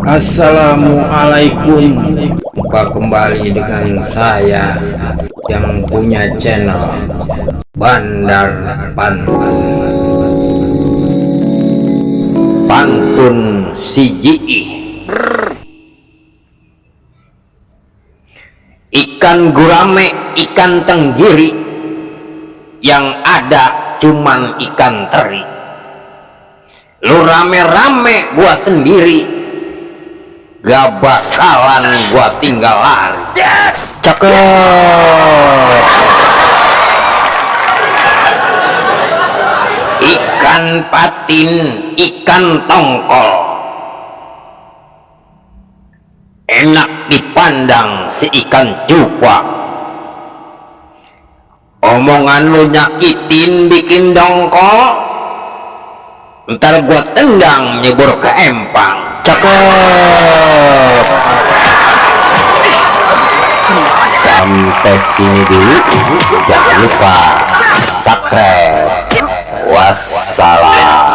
Assalamualaikum. Jumpa kembali dengan saya yang punya channel Bandar Pantun CGI. Ikan gurame, ikan tenggiri, yang ada cuman ikan teri. Lu rame-rame, gua sendiri, gak bakalan gua tinggal lari. Cakep. Ikan patin, ikan tongkol, enak dipandang si ikan cupak. Omongan lu nyakitin bikin dongkol, ntar gua tendang nyebur ke empang. Cakep. Sampai sini dulu, jangan lupa subscribe. Wassalam.